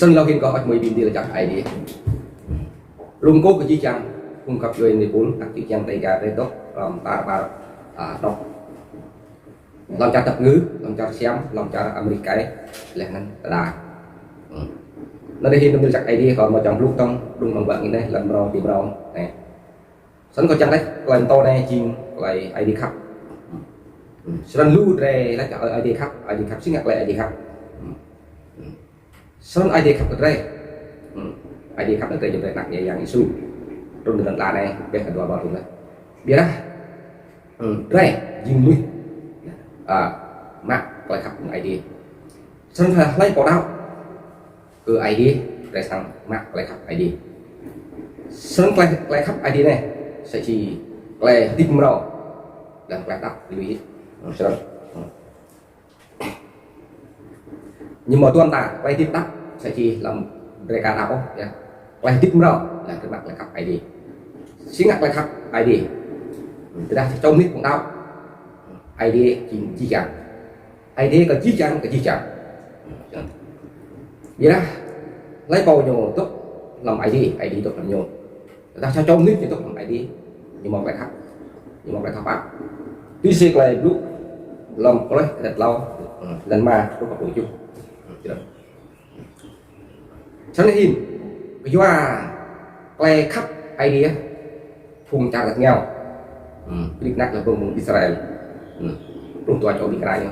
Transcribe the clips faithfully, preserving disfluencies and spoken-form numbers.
Snăn lŏ hĭn kâo ăt mui bi mdĭl jăk Aê Diê. Lŏ kơ jih jang phung găp djuê êpul, anak čô jih jang Dega drei dôk hlăm tar ƀar, a, dôk. Hlăm čar Dap Kngư, hlăm čar Siam, hlăm čar Amêrik, leh anăn tơdah. Hmm. Anăn hĭn bi mdĭl jăk Aê Diê kâo mâo čang blŭ tŏng, đŭng mơ̆ng ƀăng anei, lăn mrâo, ti mrâo. Anei. Snăn kâo čiăng lač, klei mtô anei jing klei Aê Diê khăp. Hmm. Snăn lu drei lač, Aê Diê khăp, Aê Diê khăp, si ngă klei Aê Diê khăp. Hmm. Snăn Aê Diê khăp kơ drei. Hmm. Aê Diê khăp kơ drei, jing drei anak Yang Yêsu. Trŭn ti lăn ala anei, ƀiădah kơ dua boh trŭn leh. Ƀiădah, hmm, drei jing mnuih, a, mă klei khăp Aê Diê. Snăn hlei pô đăo kơ Aê Diê, drei srăng mă klei khăp Aê Diê. Snăn klei, klei khăp Aê Diê anei, msĕ si klei hdĭp mrâo, leh anăn klei đăo lui. Hmm, snăn. Hmm. Ñu mâo dua mta, klei hdĭp đăo, msĕ si hlăm drei ka đăo ôh, ya. Klei hdĭp mrâo, leh drei mă klei khăp Aê Diê. Si ngă klei khăp Aê Diê. Tơdah čô mnuih phung đăo, Aê Diê jing jih jang. Aê Diê kơ jih jang, kơ jih jang. Ƀiădah, hlei pô ñu dôk hlăm Aê Diê, Aê Diê dôk hlăm ñu. Tơdah sa čô mnuih ñu dôk hlăm Aê Diê, ñu mâo klei khăp, ñu mâo klei khăp pap. Tui si klei blŭ hlăm Kôlôs kdrêč tlâo, lăn êma truh kơ pluh kjuh. Snăn hĭn, kyua klei khăp Aê Diê, phung čar êngao. Hmm, klĭt anak leh phung Israel. Hmm. Pluh dua čô ƀĭng kna ñu.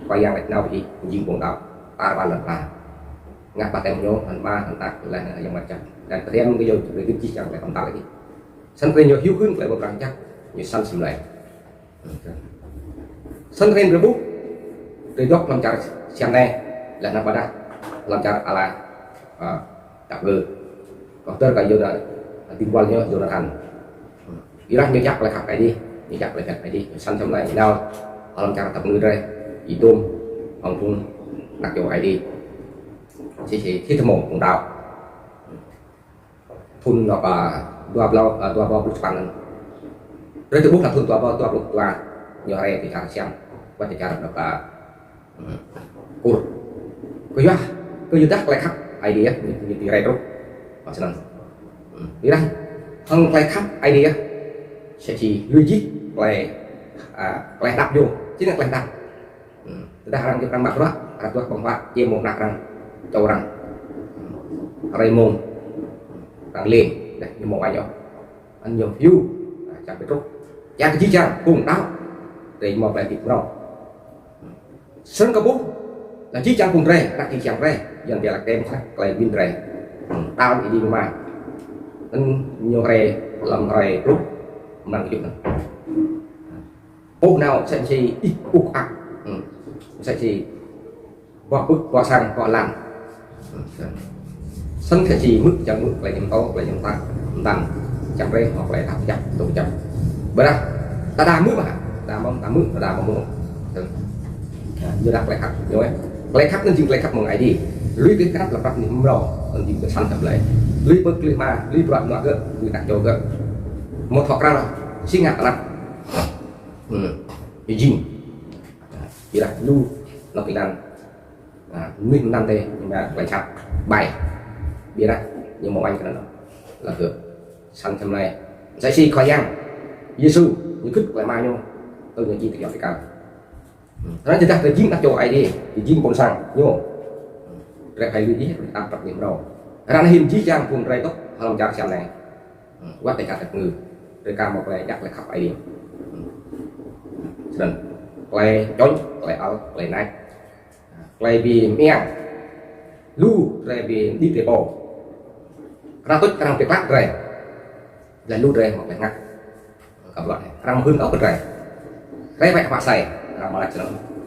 Khua Yang lač nao bi jing phung đăo. Tar ƀar lăn ala. Ngă ƀaptem ñu, hlăm Ama, hlăm Anak, leh anăn Yang Mngăt Jăk. Leh anăn bơyan kơ ñu, drei dưi jih jang klei kăm tal lagi. Snăn drei ñu hiu hưn klei ƀuh prăng jăk, ñu săn asei mlei. Snăn drei ƀuh, drei dôk hlăm čar Siam anei, leh anăn ƀiădah hlăm čar ala, a, Dap Kngư. Kâo hdơr kơ Yôna, a, dĭng buăl ñu Yônathan. Ƀiădah ñu jăk klei khăp Aê Diê, ñu jăk klei khăp Aê Diê, ñu săn asei mlei, ñu nao hlăm čar Dap Kngư drei, Y-Tôm, hŏng phung anak čô Aê Diê. Msĕ si, si, si tơmô phung đăo. Thŭn anôk, a, dua êbâo, a, dua êbâo pluh sa păn anăn. Drei ƀuh lač thŭn dua êbâo dua pluh dua, ñu hriê ti čar Siam, wăt ti čar anôk, a, hmm, Kur. Kyua, kyuadah klei khăp Aê Diê, ñu, ñu dưi hriê truh. Mă snăn. Hmm. Ƀiădah, hŏng klei khăp Aê Diê, msĕ si lui jih klei, a, klei đăo ñu, si ngă klei đăo. Hmm. Tơdah arăng jăk arăng mă bruă, arăng duah ƀơ̆ng huă, čiêm mông anak arăng, čô arăng. Hmm. Hruê mông. Arăng lĕ, dah ñu mâo añŏ. Anăn ñu hiu, a, čang bi truh. Čang kơ jih jang, phung đăo. Drei mâo klei hdĭp mrâo. Hmm. Snăn kâo ƀuh, leh jih jang phung drei, anak jih jang drei, Yuăn pia lač tem snăk, klei mĭn drei. Hmm. Đăo Aê Diê mơh. Anăn ñu hriê, hlăm hriê pluh, mơ̆ng kjuh anăn. Pô nao msĕ si ih uk ak. Hmm. Msĕ si boh bưk, boh sang, boh alang. Hmm. Snăn kơ si mưč, čiăng mưč, klei ñu mtô, klei ñu mtă, mtăn. Čiăng brei, mâo klei đăo jăk, tŭ jăk. Ƀiădah, tơdah mưč mơh, tơdah mâo, tơdah mưč, tơdah mâo mưč. Hmm. Nah, ñu đăo klei khăp, ñu, eh. Klei khăp anăn jing klei khăp mơ̆ng Aê Diê. Lui klei khăp lăp lăp anei mrâo, anăn jing klei săn asei mlei. Lui pơ klei mă, lui bruă mă gơ̆, lui anak čô gơ̆. Mâo thâo kral, si ngă tơdah. Hmm. Ñu jing. Ƀiădah lu, lŏ kơ anăn. Nah, mnuih anăn dih, ñu mă klei jhat ƀai. Ƀiădah, ñu mâo añ kơ anăn. Leh kơ săn asei mlei. Msĕ si Khua Yang Yêsu, ñu gưt klei Ama ñu, tơl ñu jing ti kyâo ti kal. Hmm. Snăn tơdah drei jing anak čô Aê Diê, drei jing ƀuôn sang ñu. Hmm. Drei phải lui jih, drei tăp prăp ñu mrâo. Ară anei hĭn jih jang phung drei dôk hlăm čar Siam anei. Hmm, wăt ti čar Dap Kngư. Drei ka mâo klei jăk klei khăp Aê Diê. Hmm. Snăn, klei čŏng, klei ăl, klei nač. Klei bi mơak. Lu drei bi mđĭ drei pô. Arăng tuč arăng bi klă drei. Leh lu drei mâo klei ngă. Kơ bruă anei. Arăng hưn kơ drei. Drei wĕ hma asei, arăng mă lač snăn.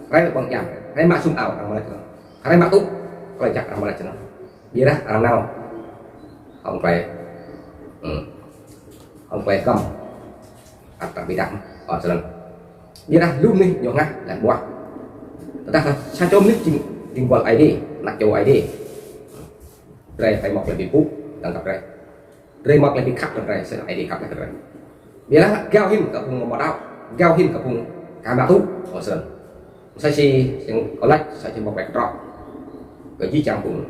Drei wĕ ƀơ̆ng jam, drei mă sum ao, arăng mă lač snăn. Drei mă tŭ, klei jăk arăng mă lač snăn. Ƀiădah arăng nao hŏng klei, hmm, hŏng klei kăm. Ăt arăng bi đăo, ơ, snăn. Ƀiădah lu mnuih ñu hngah leh ƀuah. Tơdah sa čô mnuih jing, jing buăl Aê Diê, anak čô Aê Diê. Drei phải mâo klei bi pŭ, dăng kơ drei. Drei mâo klei bi khăp kơ drei, snăn Aê Diê khăp kơ drei. Ƀiădah gao hĭn kơ phung amâo đăo, gao hĭn kơ phung ka mă tŭ, ơ, snăn. Msĕ si, si kâo lač, msĕ si mâo klei ktrŏ. Kơ jih jang phung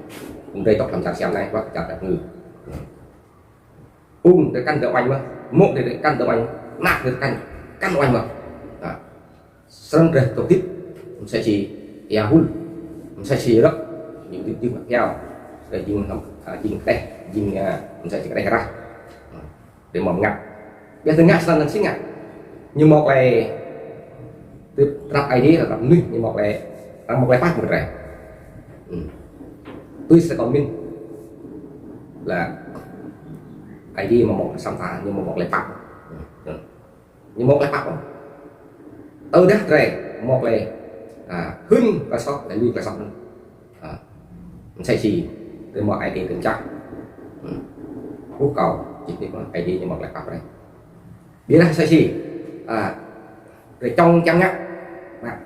Phung drei dôk hlăm čar Siam anei, wăt čar Dap Ngư. Phung drei kăn dơ̆ng uêñ mơh, mô̆ drei kăn dơ̆ng uêñ, anak drei kăn, kăn uêñ mơh. Nah, snăn drei dôk hdĭp msĕ si êa hul, msĕ si rơ̆k, ñu hdĭp jing mă kyâo, drei jing, ah, jing kđeh, jing, ah, msĕ si kđeh rah. Nah, drei mâo mngăt. Ƀiădah ngă snăn anăn si ngă. Ñu mâo klei tui tnăp Aê Diê, tnăp mnuih, ñu mâo klei, arăng mâo klei pap mơ̆ng drei. Hmm. Tui si kâo mĭn. Lač Aê Diê amâo mâo sa mta, ñu amâo mâo klei pap. Hmm. Ñu mâo klei pap. Tơdah drei mâo klei, ah, hưn klei soh, lač lui klei soh anăn. Ah, msĕ si drei mâo Aê Diê tơčah. Hmm. Ƀuh kâo, jing ti mâo Aê Diê ñu mâo klei pap drei. Ƀiădah msĕ si, ah, drei čŏng čiăng ngă. Nah,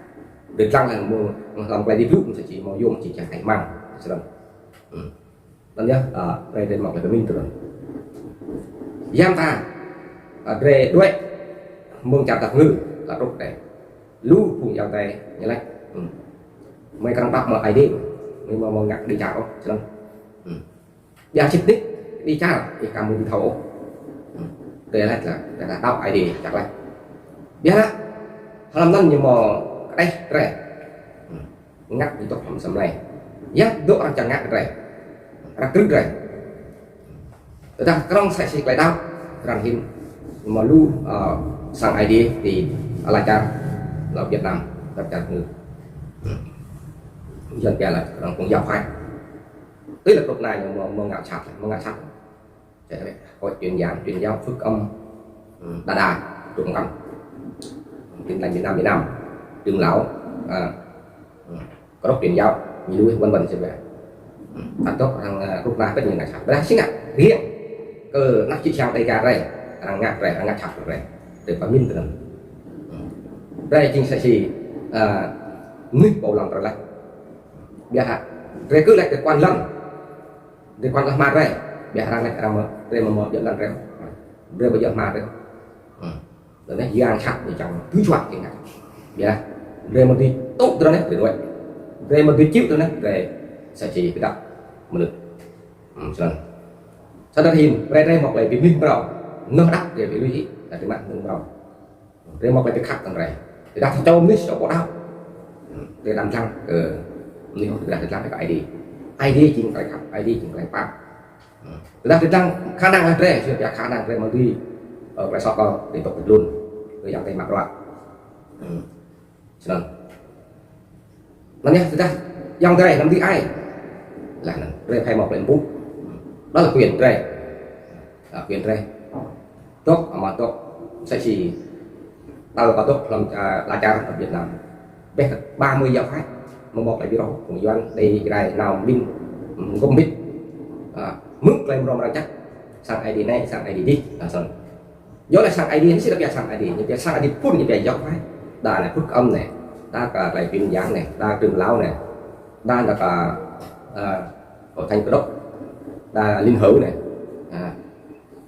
drei dlăng leh mơ̆ng hlăm klei Aê Diê blŭ msĕ si mâo yuôm si čiăng ai mang. Snăn. Hmm. Anăn yơh, ah, drei, drei mâo klei bi mĭn tui anăn. Ya mta, ah, drei đuĕ mơ̆ng čar Dap Ngư, lač truh drei. Lu phung ayŏng adei ñu lač, hmm, hmei kăn pap mơ̆ng Aê Diê, hmei amâo mâo ngă kđi čar ôh, snăn. Hmm. Ƀiădah sĭt nik kđi čar, ih ka mâo dưi thâo ôh. Hmm. Drei lač lač, drei đăo Aê Diê, čăk lač. Ƀiădah, hlăm anăn ñu mâo kđeh drei. Hmm. Ngă ñu dôk hlăm asei mlei. Ya dôk arăng čiăng ngă kơ drei. Arăng krư̆ drei. Tơdah knŏng msĕ si klei đăo, arăng hĭn mâo lu, ah, sang Aê Diê ti ala čar, lŏ Việt Nam, lŏ čar Ngư. Yuăn pia lač arăng phung giáo phái. Tui lač knŏng anei ñu mâo, mâo ngă sat, mâo ngă sat. Hội truyền giảng, truyền giáo, Phước Âm, hmm, đa đa, trung tâm. Tin Lành Việt Nam, Việt Nam, Trường Lão, ah, hmm, Cơ Đốc truyền giáo, ñu lui, vân vân, si ƀiă. Hmm, tăt dôk arăng, ah, knŏng anei pĕ ñu ngă sat. Ƀiădah si ngă, riêng kơ anak čư̆ čhiăng Dega drei, arăng ngă drei, arăng ngă sat drei. Drei pơmĭn tui anăn. Hmm. Drei jing msĕ si, ah, mnuih ƀâo lăn drei lač. Ƀiădah, drei kơ lač kơ quan lăn. Drei quan kơ hma drei. Ƀiădah arăng lač arăng mâo, drei amâo mâo djŏ lăn drei. Drei amâo djŏ hma drei. Hmm. Anăn yơh yang sat ñu čiăng tui juă kơ ngă. Ƀiădah drei amâo dưi tŭ tui anăn drei đuĕ. Drei amâo dưi čih tui anăn drei msĕ si kđăp mnư̆. Hmm, snăn. Sĭt nik hĭn, drei, drei mâo klei bi mlih mrâo. Nŏ đăp drei bi lui hĭ, drei mă mnơ̆ng mrâo. Drei mâo klei bi khăp kơ drei. Tơdah sa čô mnuih, sa čô ƀô̆ đăo. Hmm, drei đăm dlăng kơ mnuih, tơdah drei dlăng kơ Aê Diê. Aê Diê jing klei khăp, Aê Diê jing klei pap. Hmm. Tơdah drei dlăng khả năng drei, si ƀiă khả năng drei amâo dưi, ơ, klei soh kơ drei dôk ti dlun. Drei yang drei mă bruă. Hmm. Snăn. Anăn yơh, tơdah ayŏng drei, anăn dưi ai. Lač anăn, drei phải mâo klei mpŭ. Đó là quyền drei. Ah, quyền drei. Dôk, amâo dôk, msĕ si, tơl kâo dôk hlăm, ah, ala čar Việt Nam. Ƀiădah ba mươi giáo phái, amâo mâo klei bi rŏh, phung Yuăn, Êđê, Jrai, nao mĭn, hmm, gŭm mbĭt. Ah, mơ̆ng klei mrâo mrang jăk, sang Aê Diê anei, sang Aê Diê dih, ah, snăn. Yơh lač sang Aê Diê, ñu si lač pia sang Aê Diê, ñu pia sang Aê Diê phŭn, ñu pia giáo phái. Đa anei Phước Âm anei, đa kơ klei Truyền giảng anei, đa Trường Lão anei, đa, đa kơ, ơ, Hội thánh Cơ Đốc, đa Liên Hữu anei. Ah,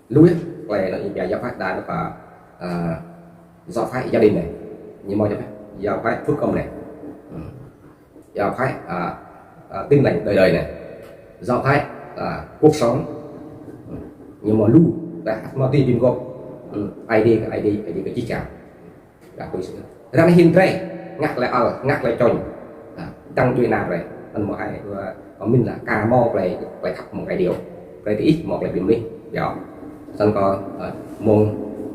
lu yơh, klei anăn ñu pia giáo phái, đa, đa kơ, ơ, giáo phái Gia Đình anei. Ñu mâo giáo phái, giáo phái Phước Âm anei. Hmm. Giáo phái, à, à, Tin Lành Đời Đời anei. Giáo phái, à, Cuộc Sống. Ñu mâo lu, dah mâo ti bi mguôp. Hmm, Aê Diê, Aê Diê, Aê Diê kơ jih jang. Dah tui si. Arăng hĭn drei, ngă klei ăl, ngă klei čŏng. À, dăng djuê ana drei. Anăn mâo ai, ơ, mĭn lač ka mâo klei, klei khăp mơ̆ng Aê Diê. Drei diih mâo klei bi mlih, yơh. Snăn kâo, à, mơ̆ng,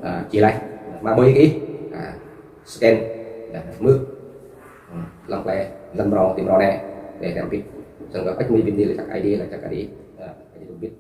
à, čih lač. Mă ƀuh kơ ih, à, scan, dah mơ̆. Hmm, hlăm klei, hlăm mrâo, ti mrâo anei, drei hrăm mbĭt. Snăn kâo ăt mâo bi mni lač jăk Aê Diê, lač jăk Aê Diê. Ah, Aê Diê dôk mbĭt.